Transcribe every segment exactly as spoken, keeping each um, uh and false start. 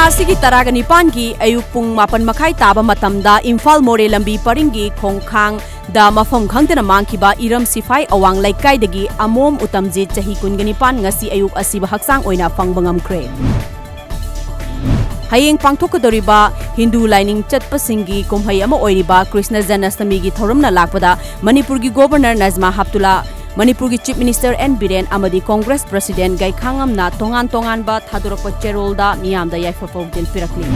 ꯑꯁꯤꯒꯤ ꯇꯔꯥꯒ ꯅꯤꯄꯥꯟꯒꯤ ꯑꯌꯨꯛ ꯄꯨꯡ ꯃꯥꯄꯟ ꯃꯈꯥꯏ ꯇꯥꯕ ꯃꯇꯝꯗ ꯏꯝꯐꯥꯜ ꯃꯣꯔꯦ ꯂꯝꯕꯤ ꯄꯔꯤꯡꯒꯤ ꯈꯣꯡꯈꯥꯡꯗ ꯃꯐꯝ ꯈꯪꯗꯅ ꯃꯥꯡꯈꯤꯕ ꯏꯔꯝ ꯁꯤꯐꯥꯏ ꯑꯋꯥꯡ ꯂꯩꯀꯥꯏꯗꯒꯤ ꯑꯃꯣꯝ ꯎꯇꯝꯖꯤꯠ, ꯆꯍꯤ ꯀꯨꯟꯒ ꯅꯤꯄꯥꯟ, ꯉꯁꯤ ꯑꯌꯨꯛ ꯑꯁꯤꯕ ꯍꯛꯆꯥꯡ ꯑꯣꯏꯅ ꯐꯪꯕ ꯉꯝꯈ꯭ꯔꯦ꯫ ꯍꯌꯦꯡ ꯄꯥꯡꯊꯣꯛꯀꯗꯧꯔꯤꯕ ꯍꯤꯟꯗꯨ ꯂꯥꯏꯅꯤꯡ ꯆꯠꯄꯁꯤꯡꯒꯤ ꯀꯨꯝꯍꯩ ꯑꯃ ꯑꯣꯏꯔꯤꯕ ꯀ꯭ꯔꯤꯁꯅ ꯖꯟꯃꯁꯇꯃꯤꯒꯤ ꯊꯧꯔꯝꯅ ꯂꯥꯛꯄꯗ ꯃꯅꯤꯄꯨꯔꯒꯤ ꯒꯣꯚꯔꯅꯔ ꯅꯖꯃꯥ ꯍꯦꯞꯇꯨꯜꯂꯥ, ꯃꯅꯤꯄꯨꯔꯒꯤ ꯆꯤꯐ ꯃꯤꯅꯤꯁꯇꯔ ꯑꯦꯟ ꯕꯤꯔꯦꯟ ꯑꯃꯗꯤ ꯀꯣꯡꯒ꯭ꯔꯦꯁ ꯄ꯭ꯔꯁꯤꯗꯦꯟ ꯒꯥꯏꯈꯥꯉꯝꯅ ꯇꯣꯉꯥꯟ ꯇꯣꯉꯥꯟꯕ ꯊꯥꯗꯣꯔꯛꯄ ꯆꯦꯔꯣꯜꯗ ꯃꯤꯌꯥꯝꯗ ꯌꯥꯏꯐ ꯄꯥꯎꯖꯦꯜ ꯄꯤꯔꯛꯂꯤ꯫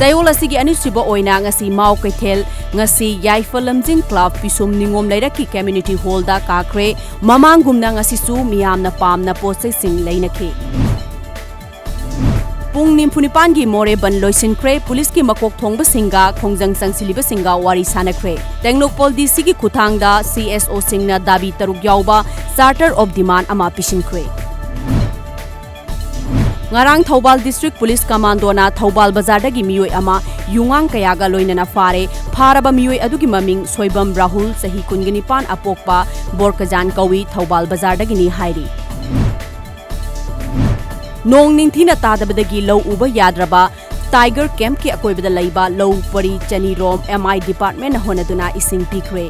ꯆꯌꯣꯜ ꯑꯁꯤꯒꯤ ꯑꯅꯤꯁꯨꯕ ꯑꯣꯏꯅ ꯉꯁꯤ ꯃꯥꯎ ꯀꯩꯊꯦꯜ, ꯉꯁꯤ ꯌꯥꯏꯐ ꯂꯝꯖꯤꯡ ꯀ꯭ꯂꯕ ꯄꯤꯁꯨꯝ ꯅꯤꯉꯣꯝ ꯂꯩꯔꯛꯀꯤ ꯀꯝꯃ꯭ꯌꯨꯅꯤꯇꯤ ꯍꯣꯜꯗ ꯀꯥꯈ꯭ꯔꯦ꯫ ꯃꯃꯥꯡꯒꯨꯝꯅ ꯉꯁꯤꯁꯨ ꯃꯤꯌꯥꯝꯅ ꯄꯥꯝꯅ ꯄꯣꯠꯆꯩꯁꯤꯡ ꯂꯩꯅꯈꯤ꯫ ꯄꯨꯡ ꯅꯤꯐꯨ ꯅꯤꯄꯥꯟꯒꯤ ꯃꯣꯔꯦ ꯕꯟ ꯂꯣꯏꯁꯤꯟꯈ꯭ꯔꯦ꯫ ꯄꯨꯂꯤꯁꯀꯤ ꯃꯀꯣꯛ ꯊꯣꯡꯕꯁꯤꯡꯒ ꯈꯣꯡꯖꯪ ꯆꯪꯁꯤꯜꯂꯤꯕꯁꯤꯡꯒ ꯋꯥꯔꯤ ꯁꯥꯟꯅꯈ꯭ꯔꯦ꯫ ꯇꯦꯡꯅꯧꯄꯜ ꯗꯤ ꯁꯤꯒꯤ ꯈꯨꯠꯊꯥꯡꯗ ꯁꯤ ꯑꯦꯁ ꯑꯣꯁꯤꯡꯅ ꯗꯥꯕꯤ ꯇꯔꯨꯛ ꯌꯥꯎꯕ Charter of Demand ꯑꯃ ꯄꯤꯁꯤꯟꯈ꯭ꯔꯦ꯫ ꯉꯔꯥꯡ ꯊꯧꯕꯥꯜ ꯗꯤꯁꯇ꯭ꯔꯤꯛ ꯄꯨꯂꯤꯁ ꯀꯃꯥꯟꯗꯣꯅ ꯊꯧꯕꯥꯜ ꯕꯖꯥꯔꯗꯒꯤ ꯃꯤꯑꯣꯏ ꯑꯃ ꯌꯨꯉꯥꯡ ꯀꯌꯥꯒ ꯂꯣꯏꯅꯅ ꯐꯥꯔꯦ꯫ ꯐꯥꯔꯕ ꯃꯤꯑꯣꯏ ꯑꯗꯨꯒꯤ ꯃꯃꯤꯡ ꯁꯣꯏꯕꯝ ꯔꯥꯍꯨꯜ, ꯆꯍꯤ ꯀꯨꯟꯒ ꯅꯤꯄꯥꯟ, ꯑꯄꯣꯛꯄ ꯕꯣꯔꯀꯖꯥꯟ ꯀꯧꯏ, ꯊꯧꯕꯥꯜ ꯕꯖꯥꯔꯗꯒꯤꯅꯤ ꯍꯥꯏꯔꯤ꯫ ꯅꯣꯡ ꯅꯤꯡꯊꯤꯅ ꯇꯥꯗꯕꯗꯒꯤ ꯂꯧ ꯎꯕ ꯌꯥꯗ꯭ꯔꯕ ꯇꯥꯏꯒꯔ ꯀꯦꯝꯞꯀꯤ ꯑꯀꯣꯏꯕꯗ ꯂꯩꯕ ꯂꯧ ꯄꯔꯤ ꯆꯅꯤꯔꯣꯝ ꯑꯦꯝ ꯑꯥꯏ ꯗꯤꯄꯥꯔꯠꯃꯦꯟꯅ ꯍꯣꯠꯅꯗꯨꯅ ꯏꯁꯤꯡ ꯄꯤꯈ꯭ꯔꯦ꯫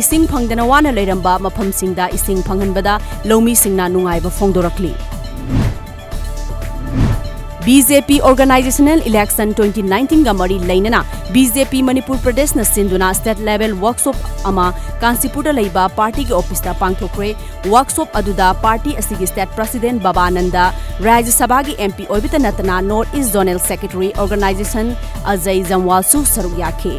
ꯏꯁꯤꯡ ꯐꯪꯗꯅ ꯋꯥꯅ ꯂꯩꯔꯝꯕ ꯃꯐꯝꯁꯤꯡꯗ ꯏꯁꯤꯡ ꯐꯪꯍꯟꯕꯗ ꯂꯧꯃꯤꯁꯤꯡꯅ ꯅꯨꯡꯉꯥꯏꯕ ꯐꯣꯡꯗꯣꯔꯛꯂꯤ꯫ ꯕꯤ ꯖꯦ ꯄꯤ organizational election twenty nineteenꯒ ꯃꯔꯤ ꯂꯩꯅꯅ ꯕꯤ ꯖꯦ ꯄꯤ ꯃꯅꯤꯄꯨꯔ ꯄ꯭ꯔꯗꯦꯁꯅ ꯁꯤꯟꯗꯨꯅ state level workshop ꯑꯃ ꯀꯥꯟꯆꯤꯄꯨꯔꯗ ꯂꯩꯕ ꯄꯥꯔꯇꯤꯒꯤ ꯑꯣꯐꯤꯁꯇ ꯄꯥꯡꯊꯣꯛꯈ꯭ꯔꯦ꯫ Workshop ꯑꯗꯨꯗ ꯄꯥꯔꯇꯤ ꯑꯁꯤꯒꯤ state president ꯕꯕꯥꯅꯟꯗ, ꯔꯥꯖ꯭ꯌ ꯁꯚꯥꯒꯤ ꯑꯦꯝ ꯄꯤ ꯑꯣꯏꯕꯇ ꯅꯠꯇꯅ North East Zonal Secretary organization Ajay ꯖꯝꯋꯥꯜꯁꯨ ꯁꯔꯨꯛ ꯌꯥꯈꯤ꯫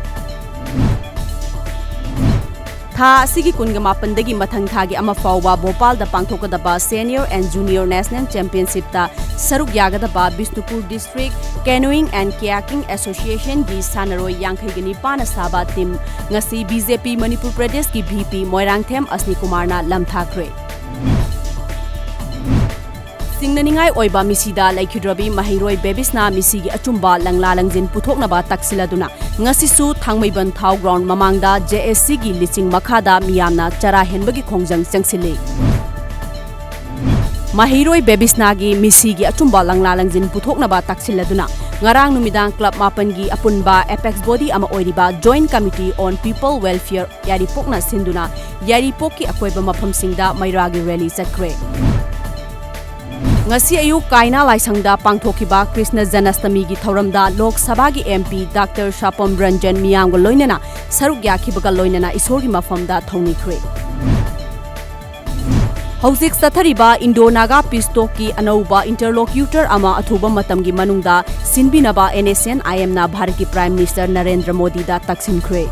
ꯊꯥ ꯑꯁꯤꯒꯤ ꯀꯨꯟꯒ ꯃꯥꯄꯟꯗꯒꯤ ꯃꯊꯪ ꯊꯥꯒꯤ ꯑꯃ ꯐꯥꯎꯕ ꯚꯣꯄꯥꯜꯗ ꯄꯥꯡꯊꯣꯛꯀꯗꯕ Senior and Junior National Championshipꯇ ꯁꯔꯨꯛ ꯌꯥꯒꯗꯕ Bishnupur District Canoeing and Kayaking Associationꯒꯤ ꯁꯥꯟꯅꯔꯣꯏ ꯌꯥꯡꯈꯩꯒ ꯅꯤꯄꯥꯟꯅ ꯁꯥꯕ team ꯉꯁꯤ ꯕꯤ ꯖꯦ ꯄꯤ ꯃꯅꯤꯄꯨꯔ ꯄ꯭ꯔꯗꯦꯁꯀꯤ ꯚꯤ ꯄꯤ ꯃꯣꯏꯔꯥꯡꯊꯦꯝ ꯑꯁꯅꯤ ꯀꯨꯃꯥꯔꯅ ꯂꯝꯊꯥꯈ꯭ꯔꯦ꯫ ꯆꯤꯡꯅꯅꯤꯡꯉꯥꯏ ꯑꯣꯏꯕ ꯃꯤꯁꯤꯗ ꯂꯩꯈꯤꯗ꯭ꯔꯕꯤ ꯃꯍꯩꯔꯣꯏ ꯕꯦꯕꯤꯁꯅ ꯃꯤꯁꯤꯒꯤ ꯑꯆꯨꯝꯕ ꯂꯪꯂꯥ ꯂꯪꯖꯤꯟ ꯄꯨꯊꯣꯛꯅꯕ ꯇꯛꯁꯤꯜꯂꯗꯨꯅ ꯉꯁꯤꯁꯨ ꯊꯥꯡꯃꯩꯕꯟ ꯊꯥꯎ ground ꯃꯃꯥꯡꯗ J S Cꯒꯤ ꯂꯤꯆꯤꯡ ꯃꯈꯥꯗ ꯃꯤꯌꯥꯝꯅ ꯆꯔꯥ ꯍꯦꯟꯕꯒꯤ ꯈꯣꯡꯖꯪ ꯆꯪꯁꯤꯜꯂꯤ꯫ ꯃꯍꯩꯔꯣꯏ ꯕꯦꯕꯤꯁꯅꯥꯒꯤ ꯃꯤꯁꯤꯒꯤ ꯑꯆꯨꯝꯕ ꯂꯪꯂꯥ ꯂꯪꯖꯤꯟ ꯄꯨꯊꯣꯛꯅꯕ ꯇꯛꯁꯤꯜꯂꯗꯨꯅ ꯉꯔꯥꯡ ꯅꯨꯃꯤꯗꯥꯡ club ꯃꯥꯄꯟꯒꯤ ꯑꯄꯨꯟꯕ apex body ꯑꯃ ꯑꯣꯏꯔꯤꯕ Joint Committee on People Welfare ꯌꯥꯏꯔꯤꯄꯣꯛꯅ ꯁꯤꯟꯗꯨꯅ ꯌꯥꯏꯔꯤꯄꯣꯛꯀꯤ ꯑꯀꯣꯏꯕ ꯃꯐꯝꯁꯤꯡꯗ ꯃꯩꯔꯥꯒꯤ rally ꯆꯠꯈ꯭ꯔꯦ꯫ ꯉꯁꯤ ꯑꯌꯨꯛ ꯀꯥꯏꯅꯥ ꯂꯥꯏꯁꯪꯗ ꯄꯥꯡꯊꯣꯛꯈꯤꯕ ꯀ꯭ꯔꯤꯁꯅ ꯖꯅꯁꯇꯃꯤꯒꯤ ꯊꯧꯔꯝꯗ ꯂꯣꯛ ꯁꯚꯥꯒꯤ MP Doctor ꯁꯥꯄꯝ ꯔꯟꯖꯟ ꯃꯤꯌꯥꯝꯒ ꯂꯣꯏꯅꯅ ꯁꯔꯨꯛ ꯌꯥꯈꯤꯕꯒ ꯂꯣꯏꯅꯅ ꯏꯁꯣꯔꯒꯤ ꯃꯐꯝꯗ ꯊꯧꯅꯤꯈ꯭ꯔꯦ꯫ ꯍꯧꯖꯤꯛ ꯆꯠꯊꯔꯤꯕ Indo Naga peace talkꯀꯤ ꯑꯅꯧꯕ interlocutor ꯑꯃ ꯑꯊꯨꯕ ꯃꯇꯝꯒꯤ ꯃꯅꯨꯡꯗ ꯁꯤꯟꯕꯤꯅꯕ NSCN-IMꯅ ꯚꯥꯔꯠꯀꯤ Prime Minister ꯅꯔꯦꯟꯗ꯭ꯔ ꯃꯣꯗꯤꯗ ꯇꯛꯁꯤꯟꯈ꯭ꯔꯦ꯫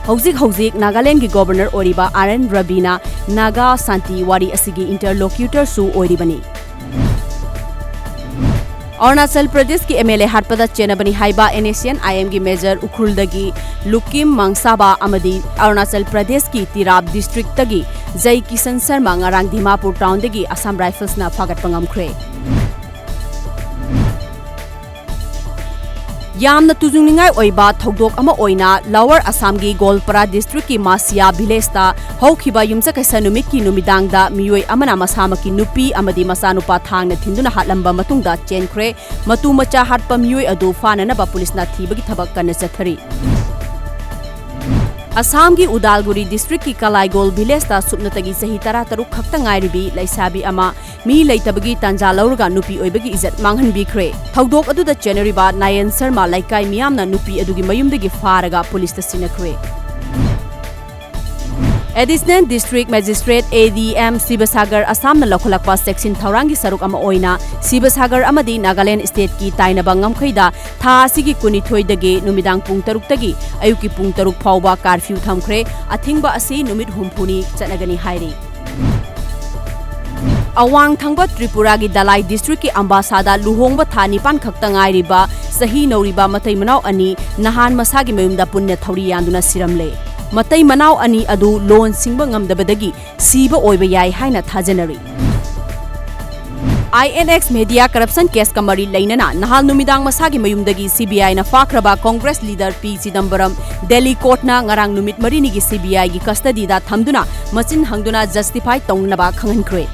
ꯍꯧꯖꯤꯛ ꯍꯧꯖꯤꯛ ꯅꯥꯒꯥꯂꯦꯟꯗꯒꯤ Governor ꯑꯣꯏꯔꯤꯕ RN ꯔꯕꯤꯅ ꯅꯥꯒꯥ ꯁꯥꯟꯇꯤ ꯋꯥꯔꯤ ꯑꯁꯤꯒꯤ interlocutorꯁꯨ ꯑꯣꯏꯔꯤꯕꯅꯤ꯫ ꯑꯔꯨꯅꯥꯆꯜ ꯄ꯭ꯔꯗꯦꯁꯀꯤ MLA ꯍꯥꯠꯄꯗ ꯆꯦꯟꯅꯕꯅꯤ ꯍꯥꯏꯕ NSCN-IMꯒꯤ Major ꯎꯈ꯭ꯔꯨꯜꯗꯒꯤ ꯂꯨꯀꯤꯝ ꯃꯥꯡꯁꯥꯕꯥ ꯑꯃꯗꯤ ꯑꯔꯨꯅꯥꯆꯜ ꯄ꯭ꯔꯗꯦꯁꯀꯤ ꯇꯤꯔꯥꯞ districtꯇꯒꯤ ꯖꯩ ꯀꯤꯁꯟ ꯁꯔꯃ ꯉꯔꯥꯡ ꯗꯤꯃꯥꯄꯨꯔ townꯗꯒꯤ Assam Riflesꯅ ꯐꯥꯒꯠꯄ ꯉꯝꯈ꯭ꯔꯦ꯫ ꯌꯥꯝꯅ ꯇꯨꯖꯨꯡꯅꯤꯡꯉꯥꯏ ꯑꯣꯏꯕ ꯊꯧꯗꯣꯛ ꯑꯃ ꯑꯣꯏꯅ Lower Assamꯒꯤ Goalpara districtꯀꯤ ꯃꯥꯁꯤꯌꯥ villageꯇ ꯍꯧꯈꯤꯕ ꯌꯨꯝꯁꯀꯩꯁ ꯅꯨꯃꯤꯠꯀꯤ ꯅꯨꯃꯤꯗꯥꯡꯗ ꯃꯤꯑꯣꯏ ꯑꯃꯅ ꯃꯁꯥꯃꯛꯀꯤ ꯅꯨꯄꯤ ꯑꯃꯗꯤ ꯃꯆꯥꯅꯨꯄꯥ ꯊꯥꯡꯅ ꯊꯤꯟꯗꯨꯅ ꯍꯥꯠꯂꯝꯕ ꯃꯇꯨꯡꯗ ꯆꯦꯟꯈ꯭ꯔꯦ꯫ ꯃꯇꯨ ꯃꯆꯥ ꯍꯥꯠꯄ ꯃꯤꯑꯣꯏ ꯑꯗꯨ ꯐꯥꯅꯅꯕ ꯄꯨꯂꯤꯁꯅ ꯊꯤꯕꯒꯤ ꯊꯕꯛ ꯀꯟꯅ ꯆꯠꯊꯔꯤ꯫ ꯑꯁꯥꯝꯒꯤ ꯎꯗꯥꯜꯒꯨꯔꯤ districtꯀꯤ ꯀꯂꯥꯏꯒꯣꯜ villageꯇ ꯁꯨꯞꯅꯇꯒꯤ ꯆꯍꯤ ꯇꯔꯥꯇꯔꯨꯛ ꯈꯛꯇ ꯉꯥꯏꯔꯤꯕꯤ ꯂꯩꯁꯥꯕꯤ ꯑꯃ ꯃꯤ ꯂꯩꯇꯕꯒꯤ ꯇꯥꯟꯖꯥ ꯂꯧꯔꯒ ꯅꯨꯄꯤ ꯑꯣꯏꯕꯒꯤ ꯏꯖꯠ ꯃꯥꯡꯍꯟꯕꯤꯈ꯭ꯔꯦ꯫ ꯊꯧꯗꯣꯛ ꯑꯗꯨꯗ ꯆꯦꯟꯅꯔꯤꯕ ꯅꯥꯌꯟ ꯁꯔꯃ ꯂꯩꯀꯥꯏ ꯃꯤꯌꯥꯝꯅ ꯅꯨꯄꯤ ꯑꯗꯨꯒꯤ ꯃꯌꯨꯝꯗꯒꯤ ꯐꯥꯔꯒ ꯄꯨꯂꯤꯁꯇ ꯁꯤꯟꯅꯈ꯭ꯔꯦ꯫ Additional District Magistrate, ADM, ꯁꯤꯕꯁꯥꯒꯔ, ꯑꯁꯥꯝꯅ ꯂꯧꯈꯠꯂꯛꯄ ꯆꯦꯛꯁꯤꯟ ꯊꯧꯔꯥꯡꯒꯤ ꯁꯔꯨꯛ ꯑꯃ ꯑꯣꯏꯅ ꯁꯤꯕꯁꯥꯒꯔ ꯑꯃꯗꯤ ꯅꯥꯒꯥꯂꯦꯟ stateꯀꯤ ꯇꯥꯏꯅꯕ ꯉꯝꯈꯩꯗ ꯊꯥ ꯑꯁꯤꯒꯤ ꯀꯨꯟꯅꯤꯊꯣꯏꯗꯒꯤ ꯅꯨꯃꯤꯗꯥꯡ ꯄꯨꯡ ꯇꯔꯨꯛꯇꯒꯤ ꯑꯌꯨꯛꯀꯤ ꯄꯨꯡ ꯇꯔꯨꯛ ꯐꯥꯎꯕ curfew ꯊꯝꯈ꯭ꯔꯦ꯫ ꯑꯊꯤꯡꯕ ꯑꯁꯤ ꯅꯨꯃꯤꯠ ꯍꯨꯝꯐꯨꯅꯤ ꯆꯠꯅꯒꯅꯤ ꯍꯥꯏꯔꯤ꯫ ꯑꯋꯥꯡ ꯊꯪꯕ ꯇ꯭ꯔꯤꯄꯨꯔꯥꯒꯤ ꯗꯂꯥꯏ districtꯀꯤ ꯑꯝꯕꯥꯁꯥꯗ ꯂꯨꯍꯣꯡꯕ ꯊꯥ ꯅꯤꯄꯥꯟ ꯈꯛꯇ ꯉꯥꯏꯔꯤꯕ ꯆꯍꯤ ꯅꯧꯔꯤꯕ ꯃꯇꯩ ꯃꯅꯥꯎ ꯑꯅꯤ ꯅꯍꯥꯟ ꯃꯁꯥꯒꯤ ꯃꯌꯨꯝꯗ ꯄꯨꯟꯅ ꯊꯧꯔꯤ ꯌꯥꯟꯗꯨꯅ ꯁꯤꯔꯝꯂꯦ꯫ ꯃꯇꯩ ꯃꯅꯥꯎ ꯑꯅꯤ ꯑꯗꯨ ꯂꯣꯟ ꯁꯤꯡꯕ ꯉꯝꯗꯕꯗꯒꯤ ꯁꯤꯕ ꯑꯣꯏꯕ ꯌꯥꯏ ꯍꯥꯏꯅ ꯊꯥꯖꯅꯔꯤ꯫ INX Media corruption caseꯀ ꯃꯔꯤ ꯂꯩꯅꯅ ꯅꯍꯥꯟ ꯅꯨꯃꯤꯗꯥꯡ ꯃꯁꯥꯒꯤ ꯃꯌꯨꯝꯗꯒꯤ CBIꯅ ꯐꯥꯈ꯭ꯔꯕ Congress leader P ꯆꯤꯗꯝꯕꯔꯝ Delhi courtꯅ ꯉꯔꯥꯡ ꯅꯨꯃꯤꯠ ꯃꯔꯤꯅꯤꯒꯤ CBIꯒꯤ custodyꯗ ꯊꯝꯗꯨꯅ ꯃꯆꯤꯟ ꯍꯪꯗꯨꯅ justify ꯇꯧꯅꯅꯕ ꯈꯪꯍꯟꯈ꯭ꯔꯦ꯫